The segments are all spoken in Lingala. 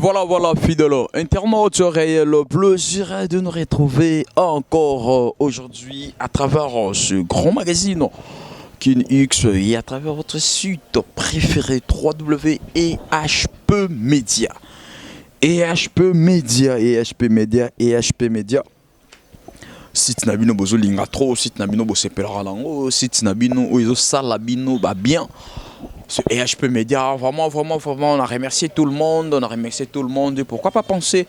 Voilà, voilà, fidèle internaute, réel plaisir de nous retrouver encore aujourd'hui à travers ce grand magazine Kin X et à travers votre site préféré 3W EHP Media. EHP Media, EHP Media, EHP Media. Site na bino bozolinga trop, site na bino bosepelaka nango, site na bino oyo ezosala bino ba bien. Ce EHP Media, vraiment, vraiment, vraiment, on a remercié tout le monde, on a remercié tout le monde. Pourquoi pas penser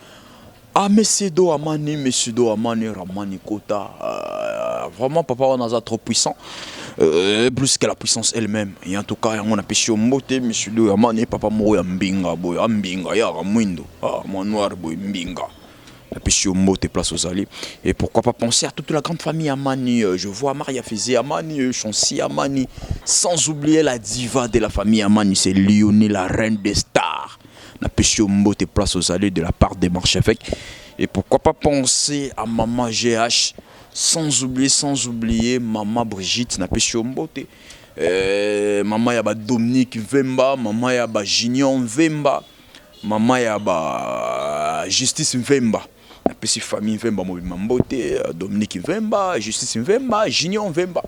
à Monsieur Do Amani, Monsieur Do Amani, Ramani Kota. Vraiment, papa, on a trop puissant. Plus que la puissance elle-même. Et en tout cas, on a pêché au mbote, Monsieur Do Amani, papa moko ya mbinga, boy, mbinga, ya mwindo, ah, moi noir, boy, mbinga. Napesi yo mbote place ozali. Et pourquoi pas penser à toute la grande famille Amani. Je vois Maria Fizé Amani, Chancy Amani, sans oublier la diva de la famille Amani, c'est Lionel, la reine des stars. Napesi yo mbote place ozali de la part des Marchevêques. Et pourquoi pas penser à maman GH, sans oublier maman Brigitte, napesi yo mbote. Maman ya ba Dominique Vemba, maman ya ba Junior Vemba, maman ya ba Justice Vemba. Napesi famille Vemba mobimba mbote, Dominique Vemba, Justice Vemba, Junior Vemba.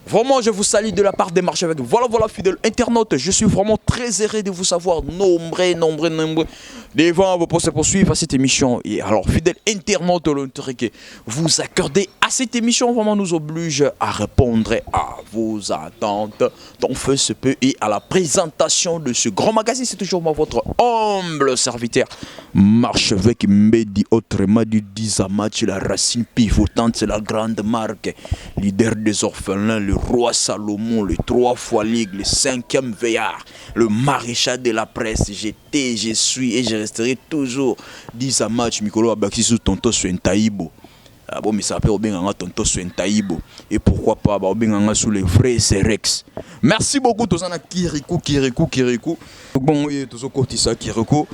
Vraiment, je vous salue de la part des Marchevêques. Voilà, voilà, fidèles internautes, je suis vraiment très heureux de vous savoir nombreux, nombreux, nombreux devant vos postes pour suivre cette émission. Et alors, fidèles internautes, l'intérêt que vous accordez à cette émission vraiment nous oblige à répondre à vos attentes. Donc, fait ce peu et à la présentation de ce grand magazine, c'est toujours moi, votre humble serviteur, Marchevêque Mbedi, autrement dit Dizamatch, la racine pivotante, c'est la grande marque, leader des orphelins, le roi Salomon, le trois fois ligue, le cinquième veillard, le maréchal de la presse. J'étais, je suis et je resterai toujours Dizamatch, Mikolo Abakisi sous tonton Swentaibo. Ah bon, mais ça peut obenganga tonton Swentaibo. Et pourquoi pas, bah, obenganga sous les vrais Rex. Merci beaucoup, tozana Kirikou, Kirikou, Kirikou. Bon, oui, tozokotisa Kirikou.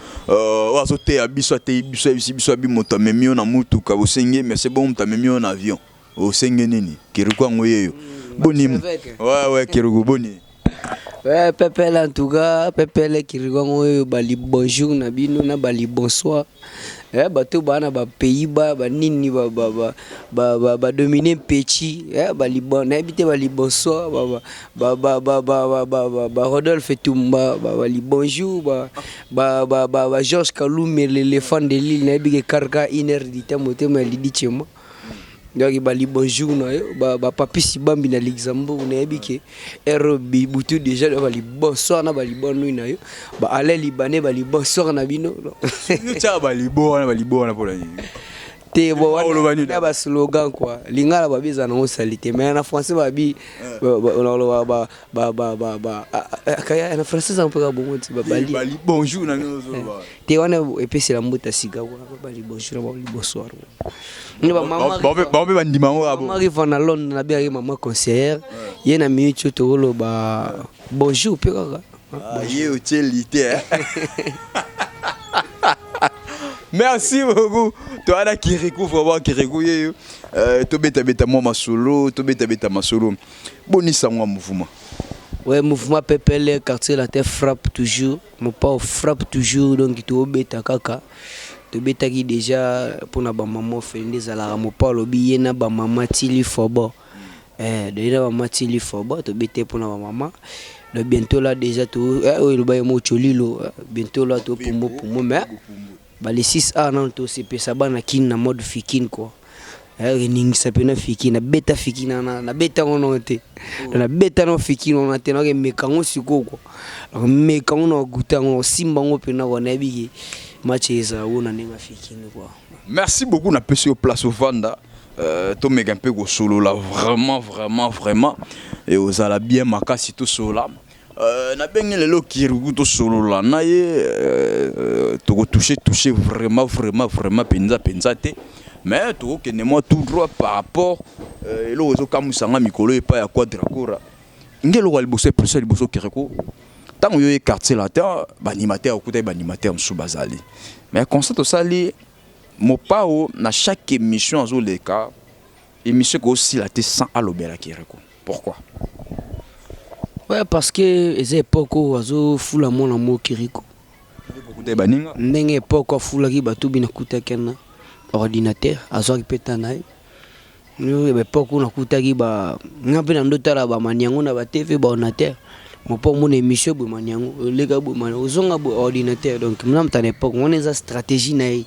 Azoteya biso, ateyi biso, ayebisi biso abi moto amemi yo na mutuka osenge, mais c'est bon, moto amemi yo na avion. Osenge nini? Kirikou yango yeyo. Boni. Ouais, Kirikou, boni. Ouais, Pepele, en tout cas, Pepele Kirikou oyo, bali bonjour na bino na bali bonsoir. Eh, bato bana ba Pays-Bas, ba nini, ba ba ba ba ba, ba dominer petit, eh, bali bon, nayebi te, bali bonsoir, ba ba ba ba ba ba ba ba, ba Rodolphe Tumba, ba bali bonjour, ba ba ba ba, ba Georges Kalume, l'éléphant de l'île, nayebi ke karka 1 heure du temps motema lidi chema. Donc bali bonjour na yo, bapapisi bambi na Luxembourg, nayebi ke heure butu déjà, bali bonsoir na bali bonne nuit na yo, ba Alain Libanais, bali bonsoir na bino. Tiaka balibo wana, balibo wana mpona nini? Te, bon, wana baslogan quoi. Lingala babi eza nango sali te, mais na français babi naloba na français eza mpeka bongo ti babali bonjour na te. Wana epesela mbuta sika, bali bonjour na bali bonsoir. Bango mpe bandima yango. Mama na Londres, nabengaki mama conseillère ye na minute oyo, tokoloba bonjour mpe kaka. Ye otieli te. Merci beaucoup. Toana Kirikou, vraiment Kirikou yeyo. Tobetabeta mwa masolo, tobetabeta masolo. Bonisa mwa mouvement. Ouais, mouvement PPL, quartier latin frappe toujours. Mon père frappe toujours, donc tobeta kaka. Tobetaki déjà mpona bamama ofele nde ezalaka. Mopa alobi ye na bamama tili fobo. Eh, ye na bamama tili fobo, tobete mpona bamama. Donc bientôt là déjà to oyo eloba ye mo cholilo, bientôt là to pumbu pumbu, mais bale 6 a nano tosepesa bana kini na mode fikine quoi. Eningisa mpena fikine, nabeta fikine wana, nabeta ngo nano te, nabeta no fikine wana te, naoke meka ngo sikoyo quoi. Meka ngo na goûter yango, osimba ngo mpena quoi, nayebi ke match ezala wo na ndenge ya fikine quoi. Merci beaucoup, napesi yo place ovanda. Tomeka mpe kosolola vraiment, vraiment, vraiment, e ozala bien makasi. Tosolola. Nabengi lelo Kirikou, tosolola na ye. Tokotouche touche vraiment, vraiment, vraiment, mpenza mpenza te, mais tokokende mwa tout droit par rapport eloko ezokamwisanga mikolo epai ya Quadracora. Nge eloko ya liboso, epression ya liboso, Kirikou, ntango yo ye quartier latin, baanimateur okutaki, baanimateur mosusu bazali, mais constat tosali, Mopao na chaque émission azoleka, émission ekosila te sans alobela Kirikou. Pourquoi? Ouais, parce que eza époque oyo azofula mwana mo Kirikou. Baninga. Ndenge époque afulaki bato bino akutaki na ordinateur, azwaki mpe ta na ye. Époque oyo nakutaki ba nga mpe na ndotala bamaniango na baTV, baordinateur mopo omona émission boye, maniango oleka boye, mani ozonga boye, ordinateur. Donc mna moto na époque wana eza stratégie na ye,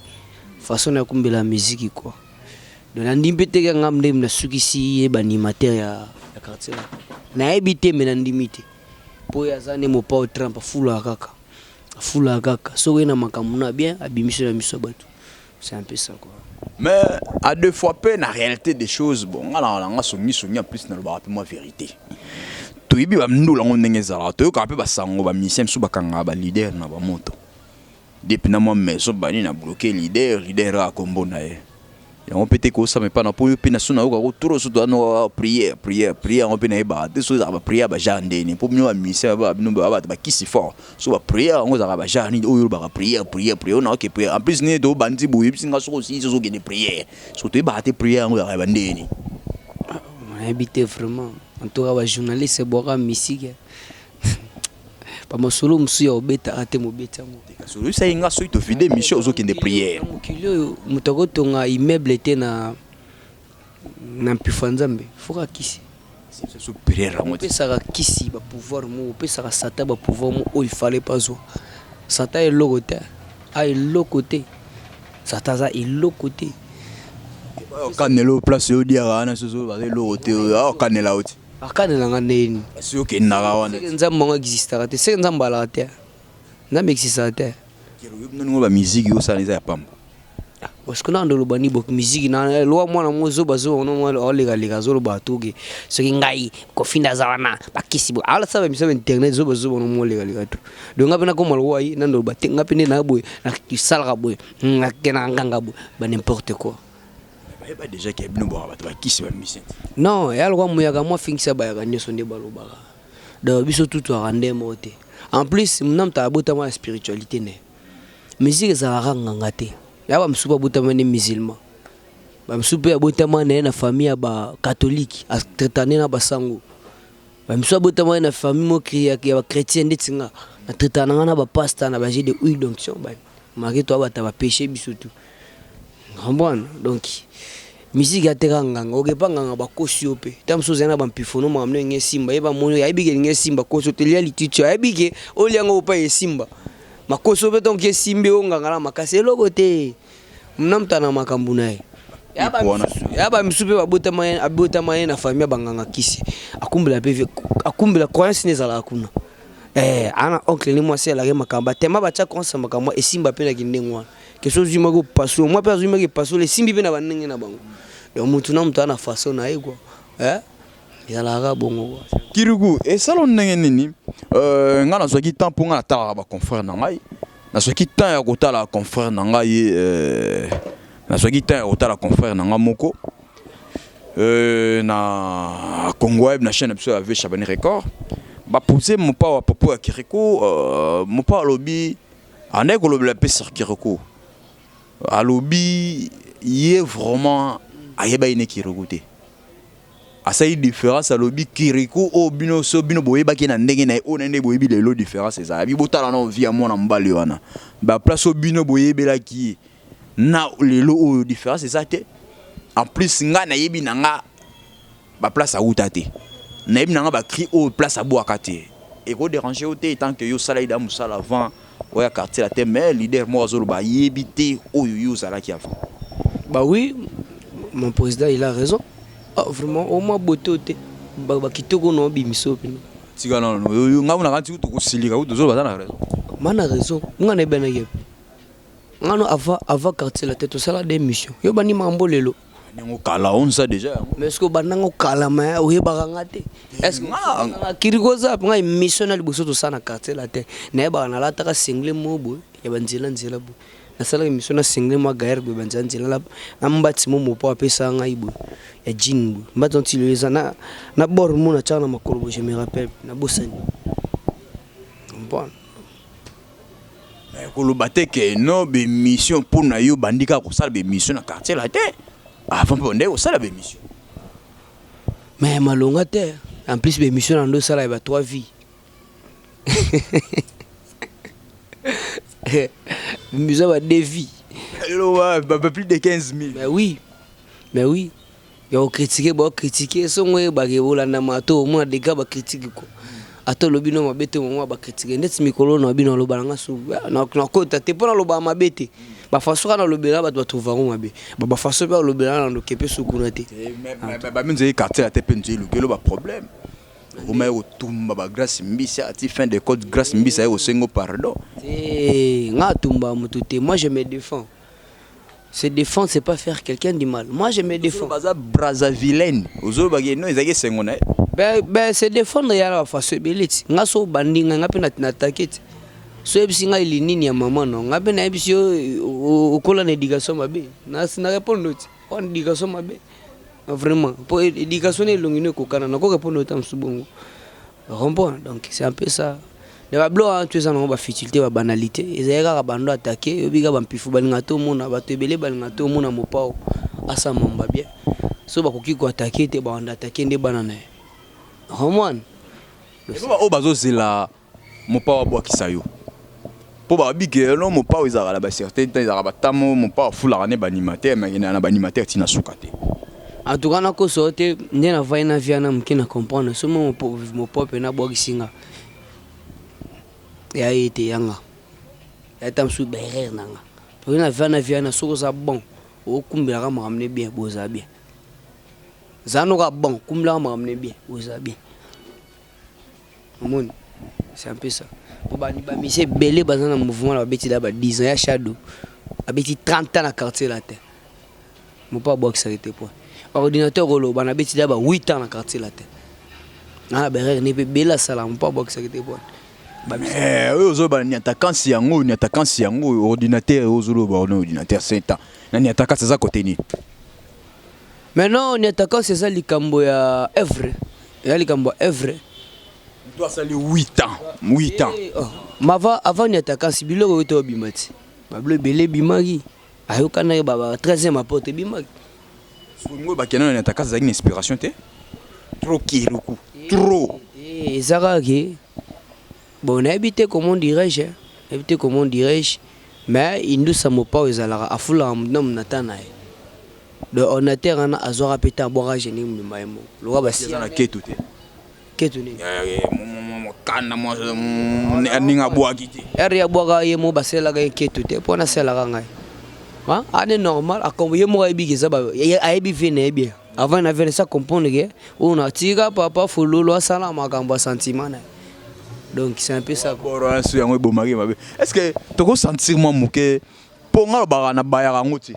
façon na akumbela musique quoi. Donc nandimi mpe teke nga nde nasukisi ye baanimateur ya quartier la. Nayebi te, me nandimi te, mpo oyo aza nde Mopao Trump, afulaka kaka, afulaka kaka. Soki oye na makambo na bien, abimisi na miso ya bato. C'est un peu ça quoi. Mais à deux fois pe na réalité des choses, bon, nga na nga songi songi, en plus nalobaka mpe mwa vérité. Toyebi bandula yango ndenge ezalaka, toyokaka mpe basango, bamusicien mosusu bakangaka baleader na bamoto depuis na mwa maison bani na bloqué leader, leader kaka kombo na ye. Yango mpe te kosama epa na mpo yo mpe na so nayokaka trop so toano prière, prière, prière. Yango mpe nayebaka te so ezalaka baprière bagenre ndeni, mpo bino bamusicien, bino bato bakisi fort, so baprière yango ezalaka bagenre nini oyo olobaka prière, prière, prière? Oyo naoke prière, en plus nini tobandi boye, oyebisi nga soki osilisi ozokende prière, so toyebaka te prière yango ezalaka bandeni. Nayebi te vraiment. En tout cas bajournaliste ebwaka misike, bamasolo mosusu ya kobetaka te, mobeti yango. Kasi oyebisaki nga soki tovide émission ozokende prière. Na mokili oyo, moto akotonga immeuble te na mpifo ya Nzambe, foka kisi. So prière yango te. Opesaka kisi bapouvoir moko, opesaka Satan bapouvoir moko oyo ifale pas zwa. Satan eloko te, a eloko te, Satan aza eloko te. Okanela oyo place oyo odiaka wana, soso baza eloko te, aokanela yo te. Akanelanga ndeni? Kasi okendaka wana. Seke Nzambe yango existaka te, seke Nzambe alaka te, Nzambe existaka te. Noningo bamiziki osala eza ya pamba. Parce que nando oloba ni bo musique na lwa mwana mo zoba zoba no mwana olekaleka, azoloba toke soki ngai kofinda aza wana bakisi bo ala saba miso internet, zoba zoba no mo olekaleka to. Donc nga mpe nakoma lokwa ye, nando oloba te nga mpe nde na boye, nasalaka boye, nakendaka nganga boye, ba n'importe quoi. Bayeba déjà ke bino bwaka bato bakisi, bamusicien. Non, ya lokwa moyaka mwa fingisa, bayaka nyonso nde balobaka. Donc biso tutwaka nde moko te. En plus mna moto abotama ya spiritualité ne musique ezalaka nganga te. Ya bamosusu babotama nde musulman, bamosusu mpe abotama na ye na famille ya bacatholique, atraitane na basango. Bamosusu abotama ye na famille moko ya bachrétien ndeti nga, natraitana na nga na bapasteur na bajet de huile d'onction maki to abata bapéché biso tu comprendre. Donc musique ateka nganga, okepa nganga bakosi yo mpe ta mosusu ozali na bampifono, makambo ndenge esimba ye bamoni, ayebi ke elingi esimba, kosi otelia lititi, ayebi ke oliango opa esimba makosi mpe. Donc esimbi oyo nganga na makasi eloko te, mna moto na makambo na ye. Ya bamisusu mpe babotama, abotama ye na famille ya banganga kisi, akumbela mpe, akumbela croyance ne ezalaka kuna. Ana oncle ni mwasi alaki makambo batema, batya croyance na makambo esimba mpe na kindenge wana. Keso ozwi maki opaso mwa mpe azwi maki epasolo esimbi mpe na bandenge na bango. Donc mutu na moto aza na façon na ye quoi, ezalaka bongo quoi. Kiriku esala ndenge nini? Ngai nazwaki temps mpo ngai natalaka baconfrère na ngai, nazwaki temps ya kotala confrère na ngai, nazwaki temps ya kotala confrère na ngai moko na Congo Web, na chaîne na biso ya V Chabani Record. Bapose Mopao à propos ya Kiriku. Mopao alobi, andaki kolobela mpe sur Kiriku, alobi ye vraiment ayebaki ne Kiriku te, asali différence. Alobi Kiriku oyo bino so bino boyebaki na ndenge na ye, oyo na ndenge boyebi lelo, différence ezala. Bi botala na vie ya mwana mobali wana, baplace oyo bino boyebelaki ye na lelo oyo, différence eza te. En plus ngai nayebi na nga baplace awuta te, nayebi na nga bacri oyo place abwaka te. Ekodérange yo te tant que yo osala ida mosala avant oya quartier la te, mais leader moko azoloba ayebi te oyo yo ozalaki avant. Bah oui, mon président, il a raison. Ah, vraiment au moins beauté te, bakitoko na obimiso mpena. Tika nano ngai naka nti tokosilika tozoloba aza na raison. Ma na raison, nga nayebanaki nga no avant quartier la te, tosala des missions. Yo bandi makambo lelo. Ndenge okala onza déjà yango. Mais est ce que obandanga okala ma oyebaka nga te? Est ce que Kiriko oza nga émission na liboso tosala na quartier la te? Nayebaka nalataka singlet moko boye ya banzela nzela boye, nasalaka émission na singlet mwa gaillard boye, banzela nzela, na mbati mo mopo apesaka ngai boye ya jean boye, mbati ntilo eza na bord mo natiaka na makolo boye. Je me rappelle, nabosani, comprendre. Koloba te ke no bémission mpo na yo bandi kaka kosala bémission na quartier la te, avant mpe ndenge kosala bémission. Mais malonga te. En plus bémission na ndo osala ya ba trois vies. Biso ba devis. Lelo ba plus de 15 000. Mais oui. Mais oui. Ya kocritiquer, baocritiquer songo oyebaka bolanda mato omona dega bacritique ko ata olobi no mabe te, moma bacritiquer ndeti mikolo na bino aloba nanga su nakota te mpo nalobaka mabe te. Bafaçon kaka nalobela bato batrouva yango mabe, bafaçon mpe alobela na ndoke mpe sukuna te. Baminzo quartier ate mpe nzo elukelo baproblème okoma ye kotumba bagrâce Mbisi ati fin de code Grâce Mbisi aye kosengo pardon. Te, nga atumba moto te. Moi, je me défends. Se défendre, c'est pas faire quelqu'un du mal. Moi, je me défends. Baza Brazzavillaine ozolobaki no ezalaki esengo na ye. Ben, se défendre ya na bafaçon ebele ti. Nga so obandi ngai, nga mpe na attaquer ti. So oyebisi ngai linini ya mama no, nga mpe nayebisi yo okola na éducation mabe. Na répondre ti wana éducation mabe vraiment, mpo éducation na elongi no ekokana, nako répondre ota mosu bongo comprendre. Donc c'est un peu ça. Na babiloko wana to eza nango bafutilité, babanalité ezali kaka bando attaquer. Oyebi kaka bampifu balinga te omona bato ebele, balinga te omona Mopao asala mamba bien. So bakoki koattaquer te, bawanda attaquer nde bana na ye romwana. Oyo bazozela Mopao abwakisa yo mpo babike no Mopao ezalaka na bacertain temps, ezalaka batamo Mopao afulaka ne baanimateur, mais akendaka na baanimateur ntina suka te. En tout cas nakoso te nde navai na via na moke na comprendre so mo Mopao mpe nabwakisi nga ya ye te, yanga ya ta mosusu baerreur na nga po na via na via na. Soki oza bon, okumbelaka makambo ne bien, boza bien. Za noka bon, kumbelaka makambo ne bien, boza bien. Omoni, c'est un peu ça. Po bamusiciens ebele baza na mouvement na babeti da ba 10 ans ya Shadow abeti 30 ans na Quartier Latin, Mopa abwakisaki te. Point ordinateur koloba nabeti da ba 8 ans na Quartier Latin na baerreur ne mpe ebele asala, Mopa abwakisaki te. Point. Oyo ozoloba niatakansi yango, niatakansi yango ordinateur oyo ozoloba wana, ordinateur 7 ans na niatakansi aza kote nini? Maintenant niatakansi eza likambo ya œuvre, eza likambo ya œuvre. Moto asali 8 ans, 8 ans. Eh, oh. Ma avant niatakansi, biloko oyo te obima ti babilo ebele ebimaki, ayokanaki ba 13e apporte ebimaki. Ngo bakenda na niatakansi azalaki na inspiration te, trop kiriku trop. Eza kaka ke bon, nayebi te comment dirais-je, nayebi te comment dirais-je, mais indusa Mopao ezalaka afulaka motu na motu na ta na ye. Donc ordinateur wana azwaka mpe ta abwaka genie mobimba ye moko lokola basi na ketu te. Ketu nini? Kanda aninga abwaki te. Ere abwaka ye moko, basalelaka ye ketu te mpo nasalelaka ngai ane normal. Ye moko ayebi eza, ayebi vie na ye bien. Avant na vie sa comprendre ke oyo natika papa Fololo asala makambo ya sentiment na ye. Donc c'est un peu ça. Boro wana so yango ebomaki mabe. Est ce que tokosentir mwa moke mpo nga lobaka na bayaka yango te,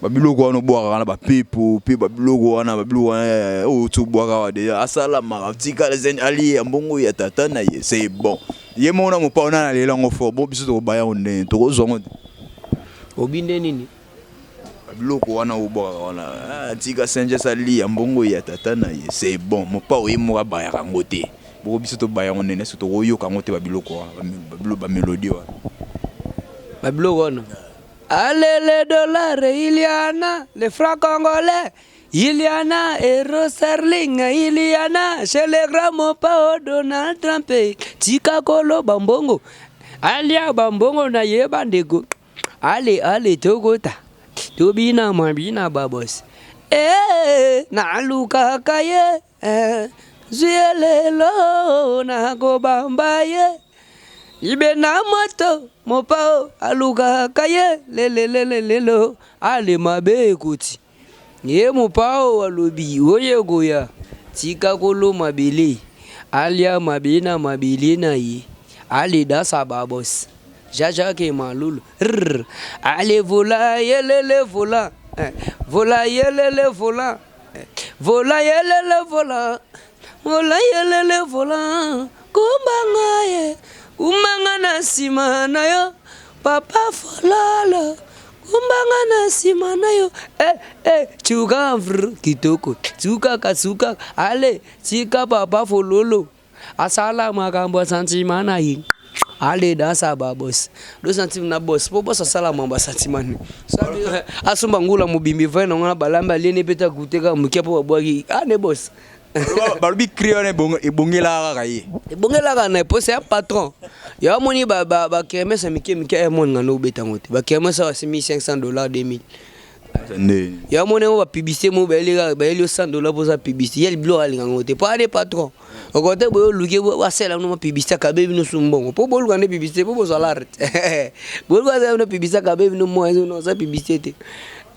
babiloko wana obwakaka na bapepo mpe babiloko wana, babiloko wana oyo ti obwaka awa deja asalamaka tikala alia mbongo ya tata na ye, c'est bon. Ye moko na Mopao na nalela yango fort. Bon, biso tokobaya yango ndenge tokozwa yango te. Obi nde nini? Biloko wana obwakaka wana, tika Saint alia mbongo ya tata na ye, c'est bon. Mopao ye moko abayaka yango te. Boko biso tobaya yango ndenge so tokoyoka yango te, babiloko wana, bamélodie wana. Babiloko wana. Allez, les dollars, il y en a, les francs congolais, il y en a, euro sterling, il y en a, chez les grands Mopao Donald Trump, tika kolo bambongo, alia bambongo na ye bandeko, ale ale tokota, tobina mabina babos, eh, nalukaka ye, eh, zwi lelo nakobamba ye. Ibe na moto Mopao alukaka ye lelelelelelo ale mabe ekoti ye. Mopao alobi oye koya tika kolo mabele alia mabe na mabele na ye. Ale dasa babos Jajake Malulu rr ale vola yelele vola, eh, vola yelele vola, eh, vola yelele vola, vola yelele vola. Kumbanga ye, kumbanga na nsima na yo papa Fololo, kumbanga na nsima na yo, eh, eh, tsuka vr kitoko tsukaka tsukaka ale tika papa Fololo asala makambo ya sentiment na ye. Ale dansa babos do sentiment na bos po bos asala mambo ya sentiment ne asomba ngula mobimbi vai nango na balambi alieni mpe ta gute kaka moke mpo babwaki ane bos. Balobi cri wana ebongelaka kaka ye. Ebongelaka na ye po c'est un patron. Ya amoni ba ba ba kermesse ya mike mike amonga no obeta yango te. Ba kermesse awa c'est 1500 $ 2000. Nde. Ya amoni yango ba publicité mo bayeli kaka bayeli yo 100 $ po za publicité. Ye biloko alinga yango te. Po ade patron. Okote boyo oluki basala bino publicité akabe bino su mbongo. Po boluka nde publicité po bozwa l'art. Boluka za bino publicité akabe bino mo non za publicité te.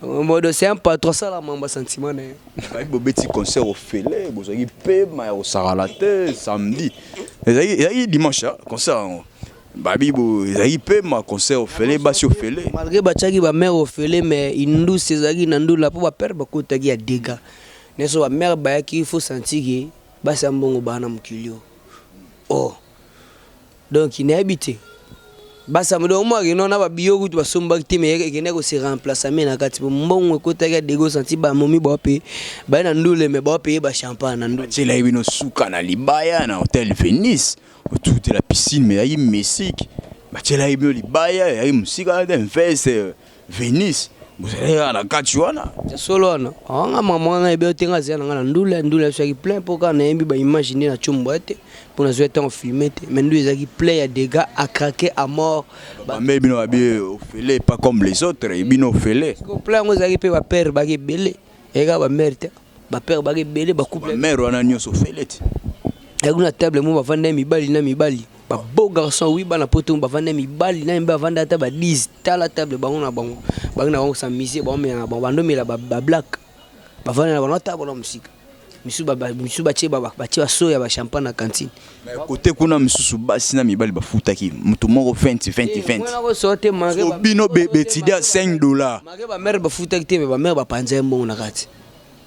Modo c'est un patron sala mamba sentiment na ye. Bayebi bobeti concert ofele, bozalaki pema ya kosakala te samedi. Ezalaki dimanche concert yango. Babi bo ezalaki pema concert ofele, basi ofele. Malgré batiaki ba mère ofele mais indusi ezalaki na ndula po ba père bakotaki ya dégâts. Nyonso ba mère bayaki, il faut sentir que basi ya mbongo baa na mokili oyo. Oh. Donc nayebi te. Basi ya donc omwaki no na ba biyo kutu basombaki te mais ekende ko se remplacer mais na kati mbongo ekotaki ya dégâts senti ba momi ba pe ba na ndule mais ba payer ba champagne na ndule. Batiela ye bino suka na libaya na hôtel Venice autour de la piscine mais ezalaki Mexique. Batiela ye bino libaya ezalaki mosika te Mvese Venice bozalaki kaka na kati wana. Ya solo wana anga mama wana yebi te nga zela na nga na ndule ndule ezalaki plein po kaka nayembi ba image nde na tshombo te mpo nazwa ntango filme te mais ndule ezalaki plein ya dégâts à craquer à mort. Bambe bino babi ofele pas comme les autres bino ofele. Plein yango ezalaki mpe bapère baki ebele, eyaka bamère te, bapère baki ebele, bacouple. Bamère wana nyonso ofele te. Eyaki na table mo bavanda mibali na mibali, babeau garçon, oui, bana poto bavanda mibali na mibali, bavanda ata ba 10 tala table bango na bango bangi na bango s'amuser, baomela na bango, bandomela bablack, bavanda na bango ata bona mosika misu batie baso ya bachampagne na cantine. Mais côté kuna misusu basi na mibali bafutaki moto moko 20 20 20. Koso te malgré So bino betidi ya 5 $. Malgré bamère bafutaki te mais bamère bapanza ye mbongo na kati,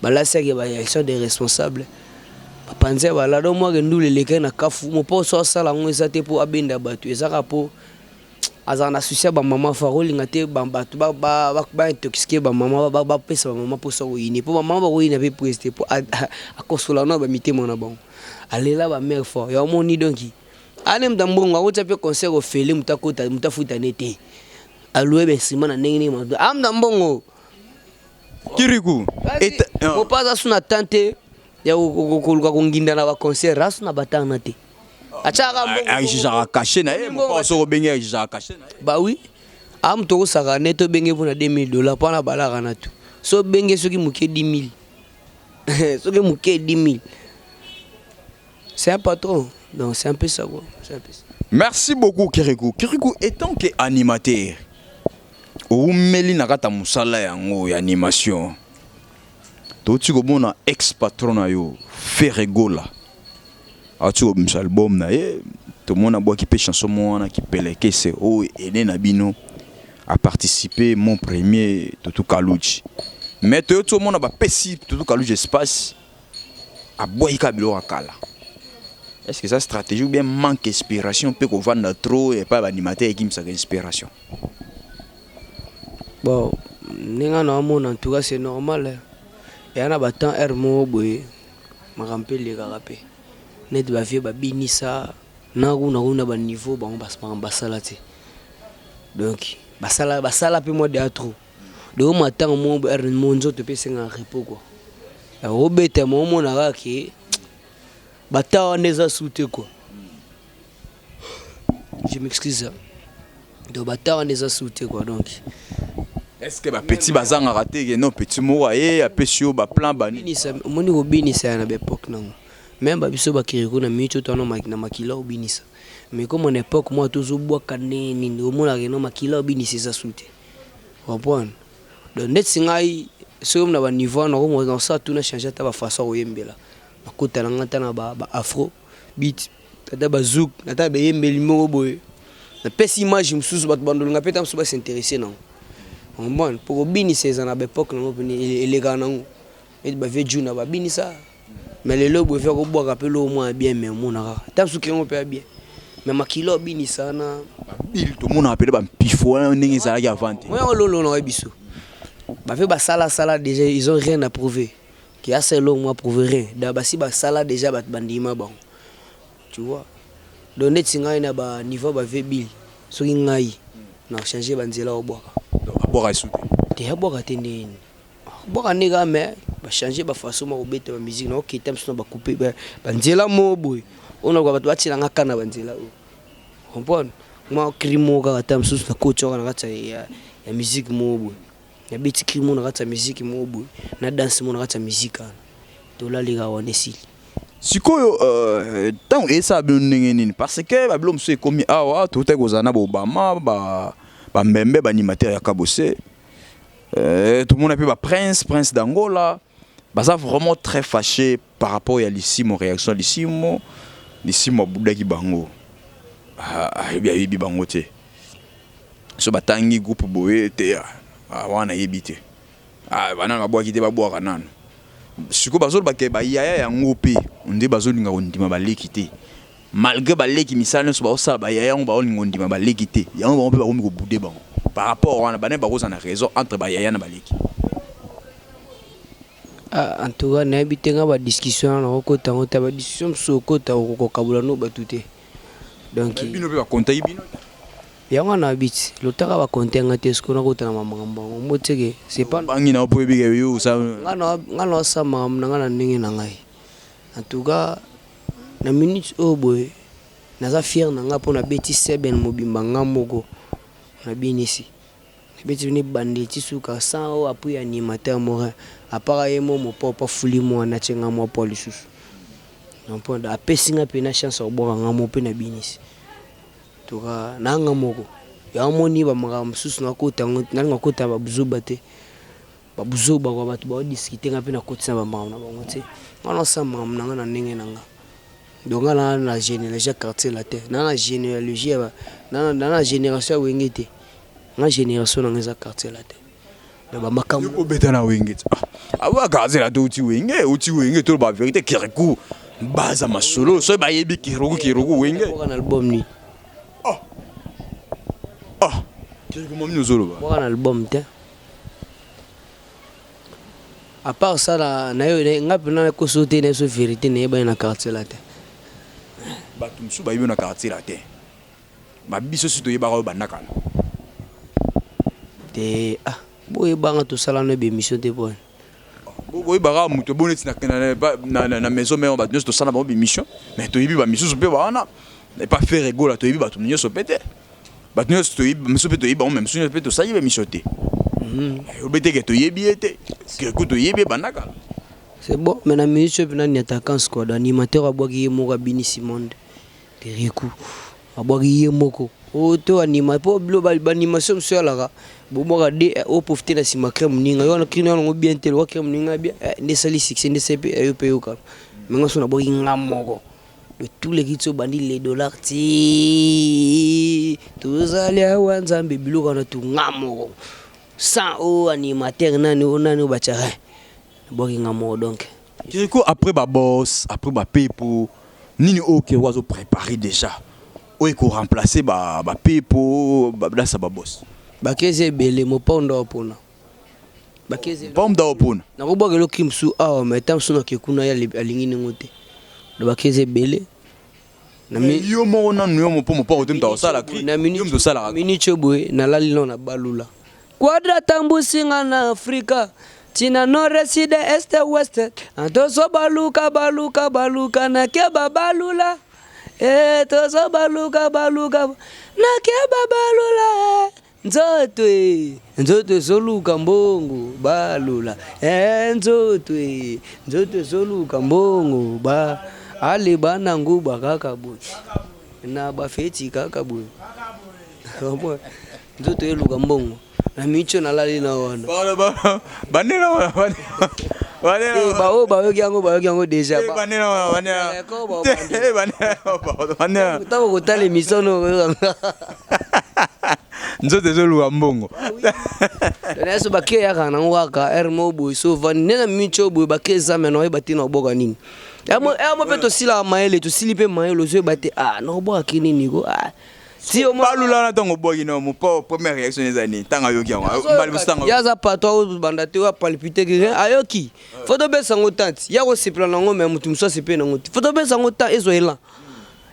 balasaki ils sont des responsables, bapanza ye balado mwake ndula elekaki na kafu mopo so asala yango eza te mpo abenda bato, eza kaka mpo azala na souci ya bamama fa kolinga te bato baintoxiquer bamama, bapesa bamama mposa koyini mpo bamama bakoyina mpe prise te mpo akosola na bamitema na bango, alela bamère fort ya omoni. Donc ane moto mbongo akotya mpe concert ofele, moto akota, moto afutane te, aloue bainstrument na ndenge nini, amuta mbongo. Kiriku. Mopa aza su na temps te ya koluka konginda na baconcert, asu na batanga te, atiaka. Exigaka cachet na ye, mopa soki obenge exigaka cachet na ye. Ba oui, a moto okosaka ne tobenge mpona 2000 $ mpona balaka na tu so obenge soki moke 10 000, soki moke 10 000. C'est un patron, donc c'est un peu ça quoi, c'est un peu ça. Merci beaucoup Kirikou. Kirikou, étant que animateur, oumeli na kata mosala yango ya animation, touti komona ex patron na yo Ferre Gola auti kobimisa album na ye, tomona bwaki mpe chanson mo wana kipelekese oyo ene na bino a participé mon premier Tutu Kaluji, mais toyoti omona bapesi Tutu Kaluji espace, abwaki kaka biloko ya kala. Est-ce que ça stratégie ou bien manque inspiration mpe kovanda trop epai baanimateur ekimisaka inspiration? Bon, ndenge naomona, en tout cas c'est normal, eya na batemps heure moko boye makambo mpe elekaka mpe neti bavieux babinisa na kuna kuna baniveau bango makambo basala te, donc basala basala mpe mwa deya trop. Donc omwa ntango moko boye heure mo nzoto mpe esengaka repos quoi, obeta mo omona kaka ke bata wana eza su te quoi, je m'excuse, donc bata wana eza su te quoi, donc. Est-ce que bapetits bazangaka te ke non, petit moko aye apesi yo baplan bani? Binisa, omoni kobinisa ya na baépoque nango même babiso bakiriku na miniti oyo towana na makila obinisa, mais comme na époque mwa tozobwaka ndenge nini omonaka no makila obinisa eza su te, comprendre? Donc neti ngai soki na baniveau wana nakosala tuna change ata bafaçon ya koyembela, nakota na ngai ata na baafro beat, ata bazouk, ata bayembeli moko boye, napesi image mosusu, bato bandolinga mpe ta mosusu bas'intéresser nango, comprendre? Mpo kobinisa eza na baépoque nango pene elekaka nango neti bavieux Juna babinisa, mais lelo boye fe kobwaka mpe loo mwa ya bien, mais omona kaka ata mosuki yango mpe ya bien, mais makila obinisa wana. Babili tomonaka pele bampifo wana ndenge ezalaki avant te. Moyango lolo na biso bavieux basalasala déjà, ils ont rien à prouver, ki asa eloko mwa prouver rien da basi basala déjà, bato bandima bango, tu vois? Donc neti ngai na baniveau bavieux Bile, soki ngai na change banzela obwaka. Abwaka esu te? Te, abwaka te ndenge nini abwaka nde kaka mais. Bachanger bafaçon moko kobeta bamusique na oketa mosusu na bacoupe banzela moko boye oyo nakoka bato batielanga ka na banzela oyo, comprendre? Mwa cri moko kaka, ta mosusu nakoti kaka na kati ya musique moko boye, nabeti cri moko na kati ya musique moko boye, na danse moko na kati ya musique wana, tolali kaka wana, esili. Sikoyo ntango eyesala bino ndenge nini? Parce que babilo mosusu ekomi awa, totaki kozala na baobama, bambembe, baanimateur ya Kabose, tomona mpe baprince, Prince d'Angola, baza vraiment très fâché par rapport ya Lisimo, réaction ya Lisimo. Lisimo abudaki bango, ayebi, ayebi bango te. So batangi groupe boye te, wana ayebi te, banano babwaki te, babwaka nano. Sikoyo bazoloba ke bayaya yango mpe nde bazolinga kondima baleki te, malgré baleki misala nyonso baosala. Bayaya yango baolinga kondima baleki te, yango bango mpe bakomi kobouder bango. Par rapport wana, bane bakozala na raison entre bayaya na baleki? Ah, en tout cas nayebi te. Nga badiscussion wana nakokota yango te. Badiscussion mosusu okota, okokabola no bato te, donc bino mpe bakontaki bino? Yango wana nayebi ti lotaka bakonte nga te. Sikoyo nakota na makambo yango mo teke, c'est pas bangi na po oyebika yo. Nga naosala makambo na nga na ndenge na ngai. En tout cas, na minute oyo boye, naza fier na nga mpo nabeti seben mobimba nga moko, nabinisi, nabeti bino ebandeli ti suka sans oyo appui animateur morin apart ye mo mopopo afuli mwana atie nga mwa po lisusu comprendre, apesi nga mpe na chance ya kobwaka nga mo mpe nabinisi toka na nga moko. Yango moni bamakambo mosusu nakota yango, nalinga kota babuzoba te, babuzoba kwa bato baodiscuter nga mpe nakotisa bamakambo na bango te. Nga nasala makambo na nga na ndenge na nga. Donc nga na généalogie ya Quartier Latin, na généalogie, na na génération ya Wenge te. Nga génération na nga eza Quartier Latin na bamakambo. Obeta na Wenge te, awa Quartier Latin, uti Wenge, uti Wenge. To ba vérité, Kirikou baza masolo, soki bayebi Kirikou, Kirikou Wenge. Na album nini? Ah ah, Kirikou mami, ozoloba. Bwaka na album te. À part ça, na yo nga mpena nakoso te na biso vérité, nayebani na Quartier Latin. Bato mosusu bayebi na Quartier Latin, babiso si toyebaka oyo banda kala. Te, ah, boyebanga, tosala no bémission te pone. Boyebaka moto bo neti na Maison Mère, bato nyonso tosala bango bémission, mais toyebi bamisusu mpe bawana epa Ferre Gola, toyebi bato nyonso mpe te. Bato nyonso toyebi, mosusu mpe toyebi bango, mais mosusu nyonso mpe tosali bémission te. Oyebi te ke toyebi ye te, Kirikou toyebi ye banda kala. C'est bon, mais na minute oyo mpena niataka squad animateur abwaki ye moko, abinisi monde. Kirikou abwaki ye moko oyo to anima mpo bilo baanimation mosusu alaka bobwaka de oprofite na nsima crème moninga yo wana crime yango bien te, lokwa crème moninga bien nde esali succès, nde esali mpe yo mpe yokana. Mais nga so nabwaki nga moko de tous les kiti, obandi les dollars ti tozali awa, Nzambe, biloko wana tu nga moko sans oyo animateur nani oyo nani oyo batiaka, nabwaki nga moko donc. Kirikou, après baboss, après bapepo, nini oyo Kirikou azopréparer déjà oyo ekoremplacer bapepo, bablasa, baboss? Bakezi ebele, mopondo mpona bakezi. Pomda opona. Nakobwaka eloko mosusu awa, mais ta mosusu nake kuna, ye alingi ndenge te. Do bakezi ebele. Yo moko nanu, yo mpo mopoko te, moto akosala cri, yo moto osalaka. Minute oyo boye nalali nano na balula quadra tambusinga na Afrika ntina nord, sud, est, ouest, tozo baluka baluka baluka nake babalula e, tozo baluka baluka nake babalula e. Nzoto e, nzoto ezoluka mbongo, balula e, nzoto e, nzoto ezoluka mbongo, ba ale bana nguba kaka boye na bafeti kaka boye, nzoto eluka mbongo. Na micho nalali na wana. Bandela. Baoyo bayoki yango, bayoki yango déjà. Ntango kotala émission no. Nzoto ezoluka mbongo. Nyonso bake yaka nango kaka ere moko boye, so ovandi nde na micho boye, bake eza me naoyeba te na oboka nini. Ere mo mpe tosilaka mayele, tosili mpe mayele, ozoyeba te, ah, nakobwakaki nini ko, ah. Ti balula wana, ntango obwaki no mopo, première réaction eza nini ntango ayoki yango mbali mosusu, ntango Ye aza pato aobanda te, oyo apalpite ke ayoki, faut topesa yango tante ya kosepela nango, mais motu mosusu asepeli nango te. Faut topesa yango temps, ezwa élan,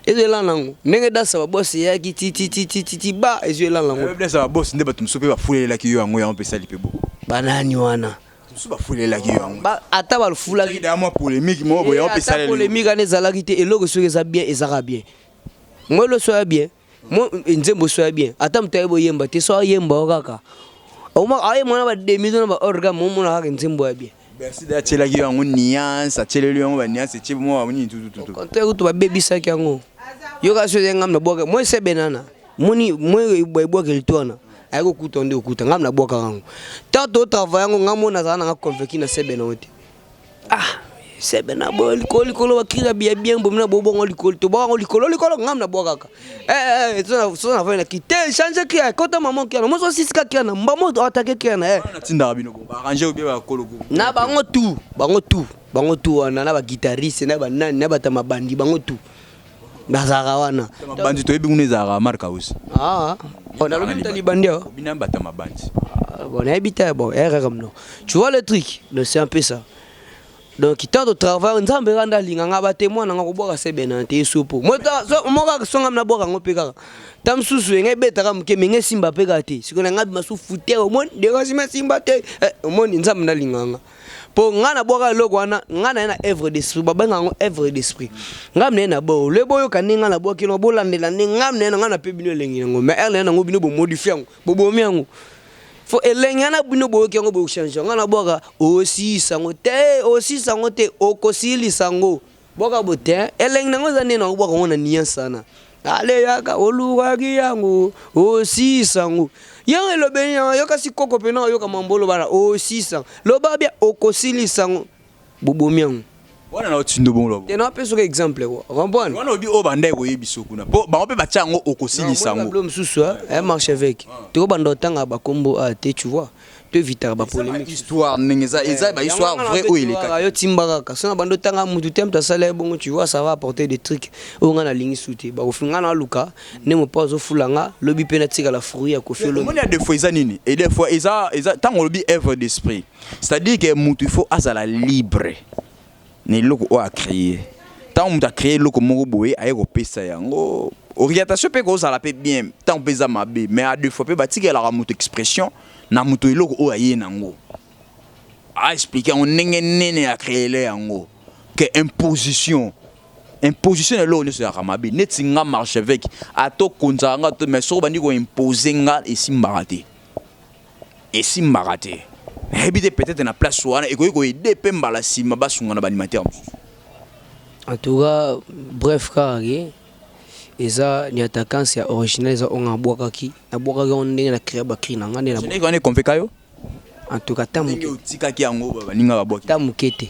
ezwa élan nango ndenge dasa babosi eyaki tititititi ba ezwa élan nango. Dasa babosi nde bato mosusu mpe bafulelelaki yo yango, yango mpe esali mpe boko. Banani wana? Mosusu bafulelaki yango. Ata bafulaki mwa polémique moko boye. Ata polémique wana ezalaki te. Eloko soki eza bien, ezaka bien. Mo elo so ya bien, mo nzembo so ya bien, ata moto ayebi oyemba te, so ayemba o kaka ayemba na bademi to na baorgane, momona kaka nzembo ya bien. Merci de atielaki yango nuance, atieleli yango banuance, etie mwa nini tututu. Contraire kutu, babebisaki yango. Yoka, so eza ngam nabwaka mo esebenana moni mo ebwakeli to wana aye kokuta nde okuta ngam nabwakaka yango. Tant totravaille yango, ngam mo nazala nanga convaincu na sebena ngo te. Ah, sebena boye likolo likolo, bakrika bia bien bomina bobongo likolo, tobwaka yango likolo likolo. Ngam nabwakaka so navai na ki te change cri kota mama kiana moso osisika kiana mbamo atake kiana. Natindaka bino baarrange obie bakolo. Na bango tu, bango tu, bango tu wana, na baguitariste, na banani, na bato ya mabandi, bango tu bazalaka wana. Mabandi toyebi kuna ezalaka Mark House. Ah, bon, nalobi mutu libandi awa. Bina bato ya mabandi. Bon, nayebi te. Bon, erreur non, tu vois le truc. Donc c'est un peu ça. Donc tant de travail, Nzambe kaka nde alinga nga, batémoin nanga kobwaka sebena te esopo mo kaka songa nabwaka yango mpe kaka ta mosusu enga ebetaka moke me nga esimba mpe kaka te. Sikoyo na nga bima su fute, omoni ndenge nsima esimba te. Omoni, Nzambe nalinga nga mpo nga nabwaka eloko wana. Nga na ye na œuvre d'esprit, babenga yango œuvre d'esprit. Nga na ye na bo le boyoka nde nga nabwaki no, bolandela nde nga na ye na nga nape bino elengi yango, mais ere na ye nango bino bomodifie yango, bobomi yango. Fo elengi wana bino boyoki yango, bochange. Nga nabwaka osilisa yango te, osilisa yango te, okosilisa yango bwaka bo te. Elengi nango eza nde nakobwaka yango na nuance wana. Ale yaka olukaki yango, osilisa yango, yango elobeli yango. Yoka si koko mpena oyoka mambo oloba na osilisa, loba bia okosilisa yango, bobomi yango. Wana na otindo bongo lobo. Te, na apesa soki exemple quoi, comprendre. Wana obi oyo banda ekoyebi so kuna mpo bango mpe batia yango okosilisa yango. Bilo mosusu marchevêque tokobanda otanga bakombo a te, tu vois, toevitaka bapolémique. Histoire ndenge eza, eza bahistoire vrai oyo elekaki. Yo timba kaka so na bando otanga mutu te, mutu asala ye bongo, tu vois, ça va apporter des trucs oyo nga nalingi su te. Bakofi nga na aluka nde mopa azofula nga lobi mpe natikala fruit ya Kofi Olomi. Omoni ya des fois eza nini, et des fois eza ntango olobi œuvre d'esprit, c'est-à-dire que mutu il faut azala libre na eloko oyo acréer. Ntango moto acréer eloko moko boye, aye kopesa yango orientation mpe kozala mpe bien, ntango mpe eza mabe. Mais à deux fois mpe batikelaka moto expression na moto, eloko oyo aye nango aexplike yango ndenge nene acréele yango, ke imposition. Imposition na eloko nyonso ezalaka mabe. Neti nga marchevêque, ata okonzaka nga to, mais soki obandi koimpose nga, esimbaka te, esimbaka te. Nayebi te, peut-être na place wana ekoki koaider mpe mbala nsima basunga na baanimateur mosusu. En tout cas, bref, kaka ke eza ni attaquance ya original, eza oyo nga nabwakaki, nabwakaki yango ndenge na créa bacri na nga nde. Générique wana econvaincre yo? En tout cas, ata ndenge otikaki yango, baninga babwaki. Ata moke te,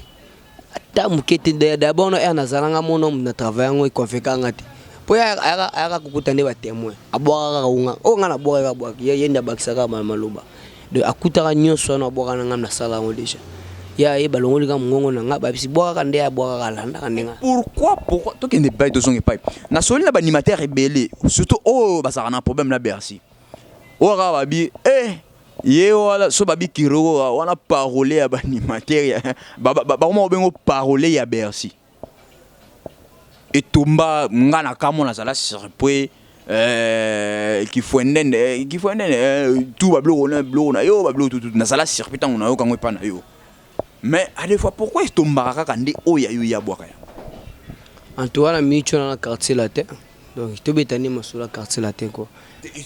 ata moke te. D'abord no ere nazalanga mona moto na travail yango econvaincre nga te, mpo ayaka kokuta nde batémoin abwaka kaka unga oyo nga nabwakaki, abwaki ye nde abakisaka maloba. Donc akutaka nyonso wana abwaka na nga, nasala yango déjà. Ye aye, balongoli kaka mongongo na nga, babisi bwakaka nde abwakaka, alandaka ndenge. Pourquoi tokende epai, tozonga epai? Nasoli na baanimateur ebele, surtout oyo bazalaka na problème na Bercy, oyo kaka babi eh ye wana so babi Kiroko wana parole ya baanimateur, bakoma kobengo parole ya Bercy. Etumba nga na kamo, nazala surpris. Kifwendende, kifwendende, tu babiloko na biloko na yo, babiloko tutu, nazala surpris ntango nayoka yango epa na yo. Mais à des fois, pourquoi etombaka kaka nde oyo ya yo ya bwaka yango? En tout cas, na minute wana na Quartier Latin, donc tobeta nde masolo ya Quartier Latin quoi.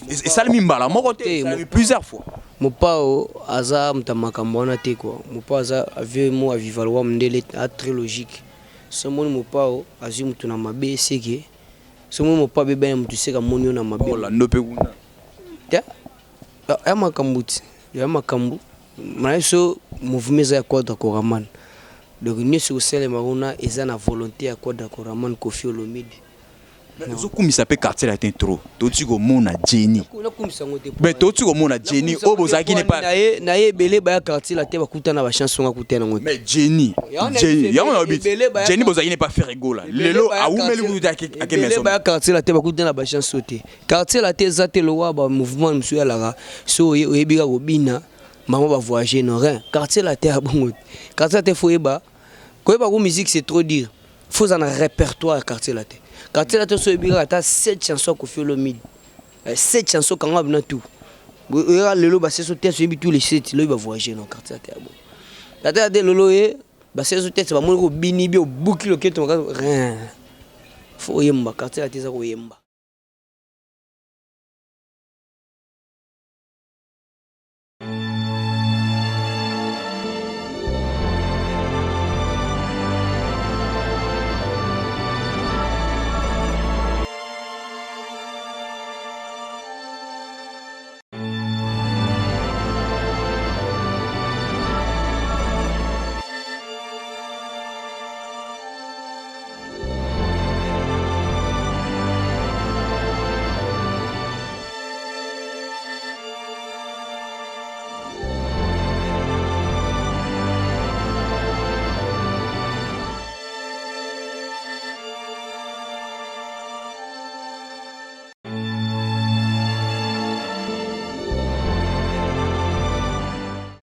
Esalemi mbala moko te, esalemi plusieurs fois. Mopao aza moto ya makambo wana te quoi. Mopao aza vieux mo aviva lwa mondele, a très logique. So moni mopao azwi motu na mabe, seke so moni mopao abebani na motu, seke amoni yo na mabe. Olando mpe kuna. Te, ya makambo ti ya makambo na biso, mouvement eza ya Quadra Koraman. Donc nyonso ekosalema kuna eza na volonté ya Quadra Koraman, Kofi Olomide. Ozokumisa mpe Quartier Latin trop. Toti komona Jenny. Nakumisa yango te. Mais toti komona Jenny oyo bozalaki ne pa. Na ye ebele baya Quartier Latin, bakuta na bachanson, nga kuta nango. Mais Jenny, Jenny yango na lobi, Jenny bozalaki ne pa Ferre Gola, lelo awumeli kutu ake maison. Baya Quartier Latin, bakuta na bachanson te. Quartier Latin eza te lokola bamouvement mosusu yalaka so oyebi kaka kobina mama bavoyage no rien. Quartier Latin ya bongo te. Quartier Latin, faut oyeba koyeba ko musique, c'est trop dire, faut oza na répertoire ya Quartier Latin. Quartier Latin, so oyebi kaka ata 7 chanson ya Kofi Olomide, 7 chanson kanga bina tout, oyaka lelo baseso te, oyebi tous les 7, loyebi bavoyage no. Quartier Latin ya bongo. Quartier Latin lelo ye basezo tete, bamoni kobini bi, obuki loketo makasi, rien. Faut oyemba. Quartier Latin eza koyemba.